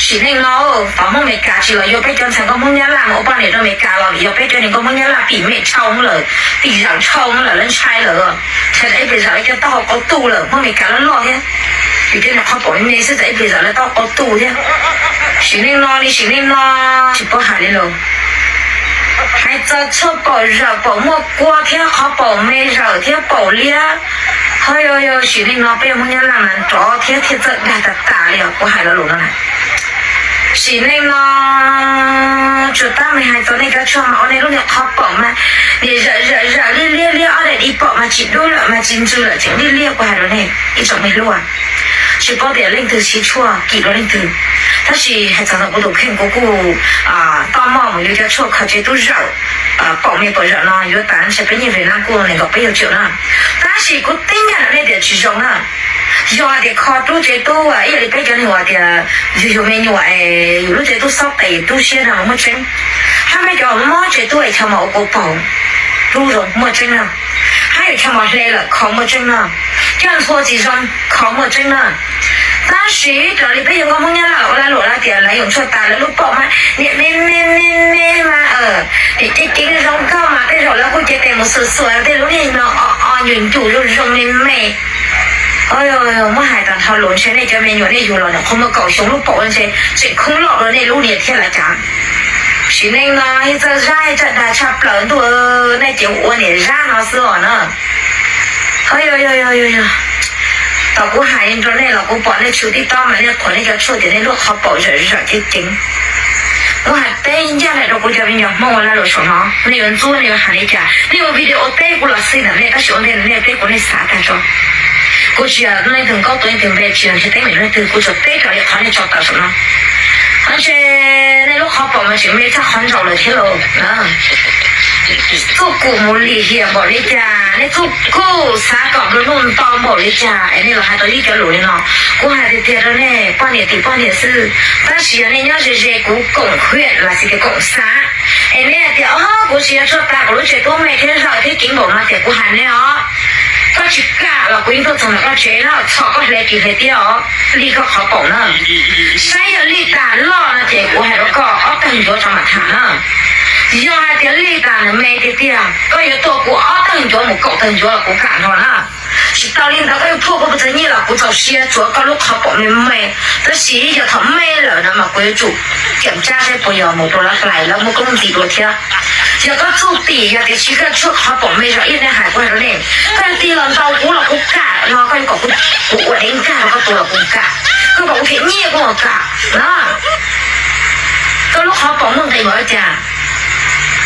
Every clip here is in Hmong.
Sim neej no, tom Hmoob Amelikas tsis los yuav peb cov ntxhais nkauj Hmoob Nyab Laj mus ua poj niam rau Amelikas los yog peb cov niag nkauj Hmoob Nyab Laj pim mem tshau lawm, pim zawm tshau lawm, lawv ntshai lawm. Ntshai ib pliag zawm lawv cov taub hau qaug tu lawm, Hmoob Amelikas loj loj thiab. Vim tej niag qhov paum me xwb, txawm ib pliag zawm lawv taub hau qaug tu thiab. Sim neej no li sim neej no, tsis paub hais li los. Hais txog tshuaj paum zawm paum muaj kua thiab qhov paum me zawm thiab paum liab, ho yog yog sim neej no peb Hmoob Nyab Laj mas nrov thiab thiaj txawj dag tas tas li os, kuv hais lo lus no na. Sim neej no tsuas tab meeg hais txog nej cov tshuaj mas ua nej lub niag qhov paum mas niam zawm zawm zawm liab liab liab, ob daim di paum mas tsis dub lawm mas tsis ntsws lawm, tseem liab liab, kuv hais rau nej ib tsoom me hluas. Tsis paub tias leej twg siv tshuaj kim rau leej twg, tab sis hais txog ntawm kuv tus kheej kuv kuj toj moj mus yuav cov tshuaj kho tsev tub zawm, paum me paum zawm no yuav tas ntshe peb nyiaj Vietnam kuj nees nkaum peb caug triệu na. Tab sis kuv teb ncaj rau nej tias tsis zoo na. Yog hais tias kho tub tsev tub ib yam li peb cov neeg uas tias yug yug me nyuam es yus lub tsev tub xob tes tub siab no muaj tseeb. Hab peb cov mob tsev tub es chaw mos ua kua paug tub zoo muaj tseeb no. Hab yus chaw mos hle lawm kho muaj tseeb no. Coj ntxhua tsis zoo kho muaj tseeb no. Tab sis raws li peb yawg nkauj Hmoob Nyab Laj ua lag luam lawv tias lawv yuav tshuaj tas lawv lub paum mas niam me me me me mas niam cev cev zoo nkauj mas tej zaum lawv kuj cev tes mus xuas xuas tej lub niag no o o ncuj ncuj zoo zoo me me. Muab hais tag nrho lus ntshe nej cov me nyuam nej yug los nyuam qhuav muaj kaum xyoo lub paum ntshe tseem khoob loj dua nej lub niag thiab lawm cas. Sim neej no ib txawj zab ib txawj dag tshaj plaws ntuj, nej ces ua niam zab no xwb os na. Thaum kuv hais rau nej los kuv pom nej tshwm tib tob mas nej qhuas nej cov tshuaj tias nej lub qhov paum zawm zawm ceev ceev. Muab hais teb ncaj nraim rau kuv cov me nyuam Hmoob ua lag luam saum no, nej yuav ntxub nej yuav hais li cas, nej ua video teb kuv los xij ntawm nej tab sis ua ntej nej teb kuv nej xav tag tso. Kuv tsis yog leej twg nkaub tuav leej twg npe, tsis yog nrhiav teeb meem leej twg, kuv tsuas teb raws li qhov nej tso tawm saum no. Ntshe nej lub qhov paum mas tseem me tshaj qhov ntsaum lawm thiab lauj. Txuj kum mus lim hiam npaum li cas, nej txuj kum xav kom nplua nuj nto npaum li cas es nej los hais tau ib cov lus li no. Kuv hais tiag tiag rau nej, poj niam tim poj niam xwb, tab sis yog nej nyob ze ze kuv koom hwam los sis tias koom xav es nej hais tias o kuv tsis yog tshuaj tas kuv lub tsev tub me thiab zawm thiab ceev npaum no tias kuv hais nej os, koj tsis kam los kuv yeej tuaj txog ntawm koj tsev na, txhom koj hle ris hle tiab os, li koj qhov paum na. Saib yog lij tas loj no ces kuv hais rau koj ob tawg ncuav tso mam tham na. Yog hais tias lij tas nws me tiag tiag koj yuav tuaj kuv ob tawg ncuav mus kaum tawg ncuav los kuv kam nrho na. Tsis tau li ntawd koj yuav phuaj kuv puas txog nyiaj los kuv txaus siab tsuav koj lub qhov paum me me, tab sis yog thaum me lawm no mas kuv yuav tsum ceem tsab saib puas yog mus rau lawv hlais lawv muab koob ntxiv dua thiab. Yog koj txuj tim yog tias siv koj tshuaj qhov paum me zog ib nej hais kuv hais rau nej, koj yuav tig los ntaus kuv los kuv kam no, koj yuav kom kuv ua dev nkag rau koj tus los kuv kam, koj kom kuv them nyiaj kuv los kam na. Koj lub qhov paum muaj nqis npaum li cas?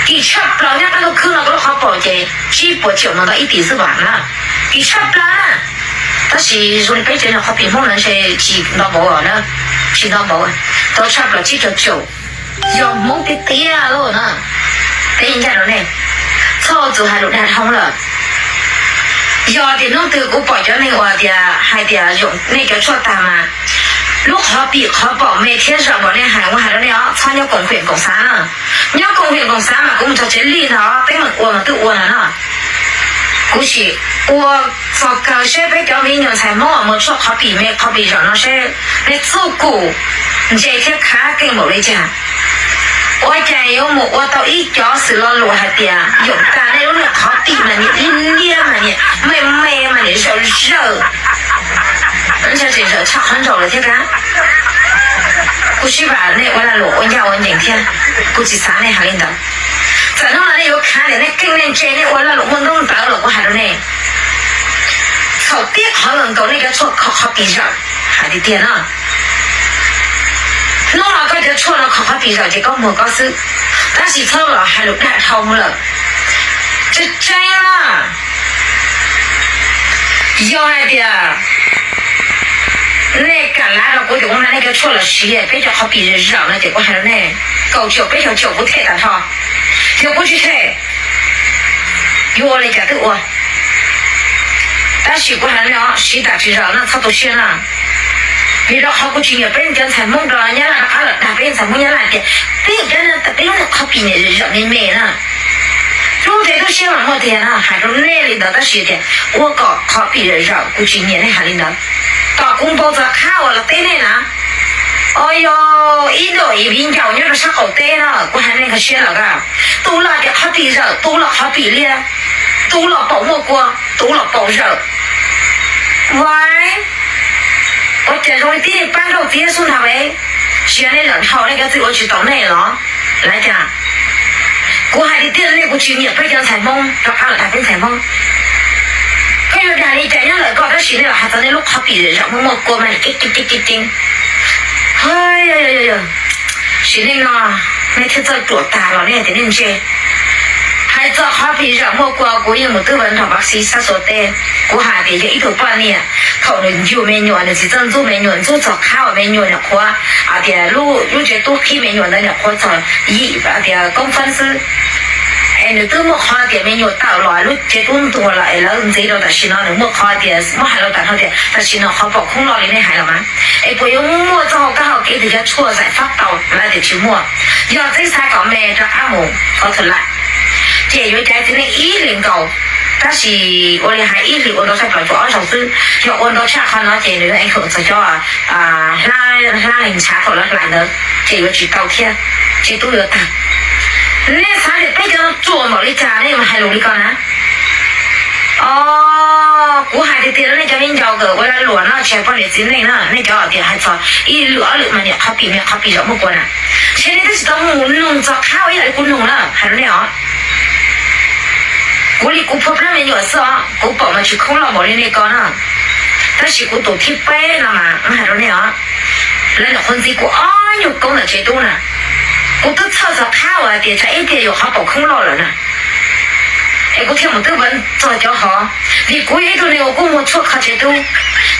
Kim tshaj plaws nyob qab ntuj khwb no koj lub qhov paum ces tsib puas triệu mus ntau ib tis xwb vam na. Kim tshaj plaws na. Tab sis zoo li peb cov nyuam qhuav pim Hmoob no ntshe tsis nto npaum na, tsis nto npaum, tau tshaj plaws tsib caug triệu. Yog Hmoob tiag tiag lauj na, teb ncaj rau nej, txhob txwm hais lus dag dhau lawm. Yog tias hnub twg kuv pom cov neeg uas tias hais tias yoom nej cov tshuaj tag mas lub qhov pim qhov paum me thiab zawm npaum nej hais, kuv hais rau nej os, txhob nyob koom hwam koom xav na. Nyob koom hwam koom xav mas kuv mus txog tsev lij ntag, teeb meem ua mas twb ua ntag na. Kuv sim ua txog kawg seb peb cov me nyuam ntxhais Hmoob uas muaj tshuaj qhov pim me qhov pim zawm no seb nej txuj kum ntse thiab khav keej npaum li cas. Ua cas yuav mus ua tau ib cov xwm lo lus hais tias yoom tas nej lub niag qhov pim mas niam liab liab mas niam me me mas niam zawm zawm, ntshai tseem zawm tshaj qhov ntsaum lawm thiab kab. Kuv sib vam nej ua lag luam ua ncaj ua ncees thiab, kuv tsis xav nej hais li ntawd. Txawm hnub no nej yuav khav tias nej keej nej ntse nej ua lag luam muaj ntaub ntawv los kuv hais rau nej, txhaum tib qhov los nkaus nej cov tshuaj kho qhov pis zawm. Hais tiag tiag no, hnub no koj cov tshuaj no kho qhov pis zawm ces koj muag koj xwb, tab sis txhob los hais lus dag dhau lawm. Tseeb tseeb na, yog hais tias nej kam lav rau kuv tias kuv nqa nej cov tshuaj los siv peb cov qhov pis zawm no ces kuv hais rau nej, kaum caum peb caug caum kuv them tag nrho. Yog kuv tsis them, yuav ua li cas twb ua. Tab sis kuv hais rau nej os, siv tas tsis zawm no txhob tu siab na. Vim rau qhov kuv tsis nyiam peb cov ntxhais Hmoob rau Nyab Laj rov qab los dag peb ntxhais Hmoob Nyab Laj tias peb yog peb, peb lub niag qhov pis me zawm me me na. Lub ntev lub siab mas muaj tiag no, hais rau nej li ntawd tab sis tias ua kom qhov pis zawm zawm kuv tsis nyiam nej hais li ntawd. Tom kuv npau taws qhab uas los teb nej na, Os yog ib ntuj ib viv ncaus nyob rau sab qaum teb no kuv hais nej nkag siab lawm a. Tus los tias qhov pim zawm, tus los qhov pim liab, tus los paum muaj kua, tus los paum zawm. Vais, ua cas zoo li tib neeg pab nrauj txiab xub ntag ve. Tsis yog nej lawm dhau nej cov txiv ua tsis taus nej los? Lawv cas? Kuv hais tiag tiag nej, kuv tsis nyiam peb cov ntxhais Hmoob rov qab los dag peb ntxhais Hmoob. Koj yuav dag li cas nyob lawm koj, tab sis nej los hais txog nej lub qhov pim zawm muaj muaj kua mas ceev ceev ceev. Sim neej no nej thiaj txawj ruam tag los nej tias nej ntse. Hais txog qhov pim zawm muaj kua kuv yeej mus twb vas nrog pav xi sab Suav teb. Kuv hais tias yog ib tug poj niam thaum nws yug me nyuam nws tsis txawj ntxub me nyuam, ntxub txog qhab uas me nyuam nyuam qhuav, hais tias lub tsev tub qhib me nyuam ntawd nyuam qhuav txog yim tias koob fab xwb. Es nws twb muaj qhov tias me nyuam tawm los lub tsev tub ntuag lawm es lawv ntxiv rau tam sim no nws muaj qhov tias muab hais rau tam no tias tam sim no qhov pom khoob loj li nej hais los mas. Es puas yuav muaj txoj hauv kab hauv kev tus cov tshuaj zaim fab tau lawv tias tsis muaj. Yog txeb xav kom me rov qab mus qhov thum lawm, ces yuav caiv txiv neej ib hlis nkaus. Tab sis ua li hais ib hlis ua ntau tshaj plaws tsuas ob zaug xwb, yog ua ntau tshaj qhov no ces nws yuav ev hawm txog cov hlab leeg ntshav thaum lawv hlais ntawd ces yuav tsis tau thiab, ces tub yuav tag. Nej xav tias peb cov no ruam npaum li cas nej yuav hais lus li ko na? Os, kuv hais tiag tiag rau nej cov viv ncaus kawm ua lag luam no tsis hais poj niam txiv neej na, nej cov tias hais txog ib lwm ob lwm mas niam qhov pim me qhov pim zawm muaj kua na, ntshe nej twb tsis tau mus nug txog qhab ua ib yam li kuv nug na, hais rau nej os. Kuv li kuv phua plab me nyuam xwb os, kuv pom mas tsis khoob loj npaum li nej ko na. Tab sis kuv tus thib peb no mas hais rau nej os, lawv nyuam qhuav ntxiv kuv ob nyuag koob ntawm tsev tub na. Kuv twb txhawj txog qhab uas tias tsam ib pliag yuav qhov pom khoob loj lawm na. Es kuv thiaj mus twb vas txog cov hov, vim kuv yog ib tug neeg uas kuj muag tshuaj kho tsev tub,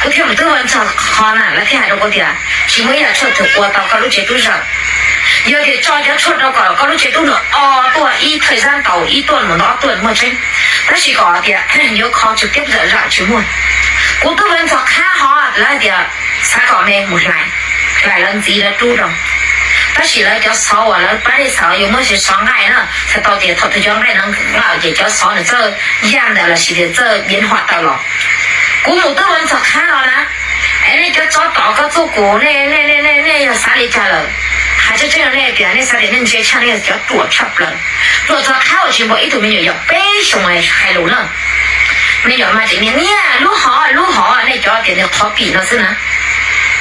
kuv thiaj mus twb vas txog qhov na, lawv thiaj hais rau kuv tias tsis muaj ib yam tshuaj twg ua tau koj lub tsev tub zawm. Yog tias tso cov tshuaj rau kom koj lub tsev tub nws o tuaj ib thawj zab ntaus ib tuaj mus ntau ob tuaj muaj tseeb, tab sis kom tias yuav kho tsw tiab zawm zawm tsis muaj. Kuv twb vas txog qhab hov lawv tias xav kom me mus hlais, hlais lawv ntxiv lawv rub rau. Tab sis lawv cov xov uas lawv pab dej xav yuav muab xov nqaij na, txhais tau tias thaum twg cov nqaij no nqawm ces cov xov nws txawj yaj ntawd los sis tias txawj yev huam tawm los. Kuv mus twb vas txog qhab hov na, es nej cov tsov tom koj txuj kum nej, nej yog xav li cas lawm? Hais tseeb tseeb rau nej tias nej xav tias nej ntse tshaj, nej yog cov ruam tshaj plaws. Ruam txog qhab uas tsis npaum ib tug me nyuam yaus peb xyoos hais lus na. Me nyuam mas tseem niaj niaj lub hov lub hov, nej cov tias nws qhov pim no xwb na.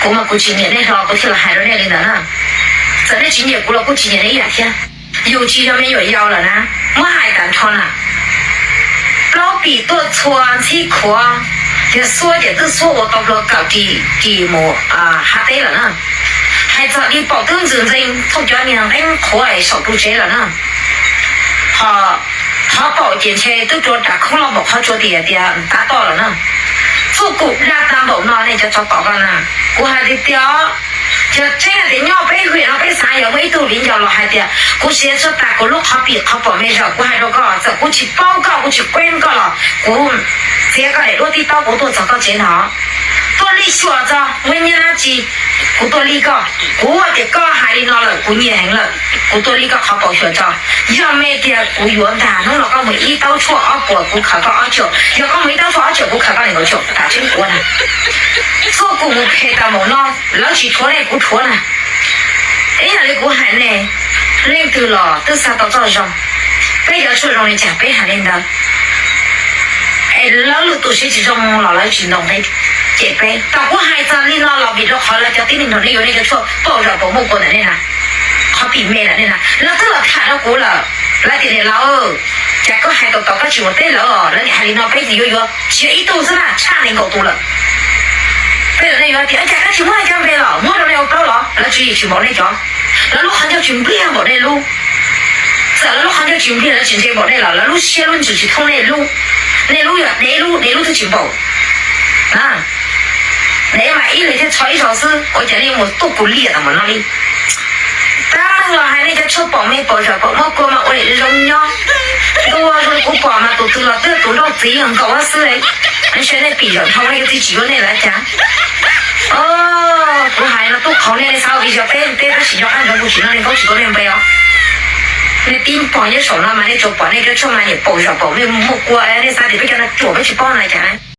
Kuv mas kuv tsis nyiam nej hlo kuv thiaj los hais rau nej li ntawd na. Txawm nej tsis nyiam kuv los kuj tsis nyiam nej ib yam thiab. Yus tsis yog me nyuam yaus lawm na, muab hais tag nrho na, plaub pim tuaj txhua ntxhib khuav, yog xuab ces twb xuab ua tau plhuav kawm ris ris mus hav teb lawm na. Hais txog li paum twb ntxwg ntxees thooj cov niag nqeeb qhuav saum ru tsev lawm na. Ho qhov paum ces ntshe twb rua ras khoob loj npaum qhov tsua tias tias tav toj lawm na. Txuj kum daj tag npaum no nej cov tsov tom ko na, kuv hais tiag tiag, yog tseeb tias nyob peb hwm no peb xav yog muaj ib tug viv ncaus los hais tias kuv siav tsuag tas kuv lub qhov pim qhov pom me zaum, kuv hais rau koj, txawm kuv tsis paub koj kuv tsis kueb koj los kuv txiav koj daim duab tib taub kuv tuaj txog koj tsev no. Tuaj li xyuas txog muaj nyiaj dab tsi, kuv tuaj li koj. Kuv tias koj hais li no lawm kuv nyiam heev lawm, kuv tuaj li koj qhov paum xyuas tso. Yog me tiag kuv yuav ntag, hnub no koj mus ib taub tshuaj ob puas kuv khaws koj ob caug, yog koj mus ib taub tshuaj ob caug kuv khaws koj nees nkaum caug, tam tseeb kuv na. Txuj kum mus phem tas npaum no, lawv tsis rhuav nej kuv rhuav na. Ib yam li kuv hais nej, leej twg los twb xa tau txoj zoo, peb cov tshuaj zoo li cas peb hais li ntawd. Es lawv lub tus siab tsis zoo los lawv tsis ntaus nqi cem peb. Thaum kuv hais txog li no los vim rau qhov lawv cov tib neeg nrog nej yuav nej cov tshuaj paum zaum paum muaj kua ntawm nej na, qhov pim me ntawm nej na, lawv twb los tham rau kuv lawm. Lawv tias niam laus, cas koj hais tau tau koj tsis mus teb lawv, lawv niam hais li no peb yuav yuav tsis yog ib tug xwb na, tshaj nees nkaum tus lawm. Peb yuav nej yuav tias cas koj tsis muab cov npe los muab rau nej ua plaub los, lawv tswv yim tsis npaum nej cov. Lawv lub qhov ncauj tsis npliag npaum nej lub. Txawm lawv lub qhov ncauj tsis npliag lawv tsis ntse npaum nej los lawv lub siab lub ntsws tsis thoob nej lub. Nej lub yog dev lub, dev lub twb tsis npaum. Dev mas ib leeg thiaj txhov ib zaug xwb, ua cas nej mus tuaj kuv liam tas npaum no li. Tab meeg los hais nej cov tshuaj paum me paum zaum paum muaj kua mas ua li zoo nyob. Ntua zoo li kuv pom mas tus twg los twb tus nrauj txiv nkaus xwb. Ntshe nej pim zaum dhau nej txiv tsis yuav nej lawm cas. Kuv hais no tub qhauv nej, nej xav ua video teb teb tab sis nco qab ntsoov kuv tsis noj nej nkaub tsis tuav nej npe os. Nej tib pog nyob saum no mas nej tsuas pom nej cov tshuaj mas niam paum zaum paum me muaj kua, nej xav tias peb cov no ruam peb tsis paub no cas.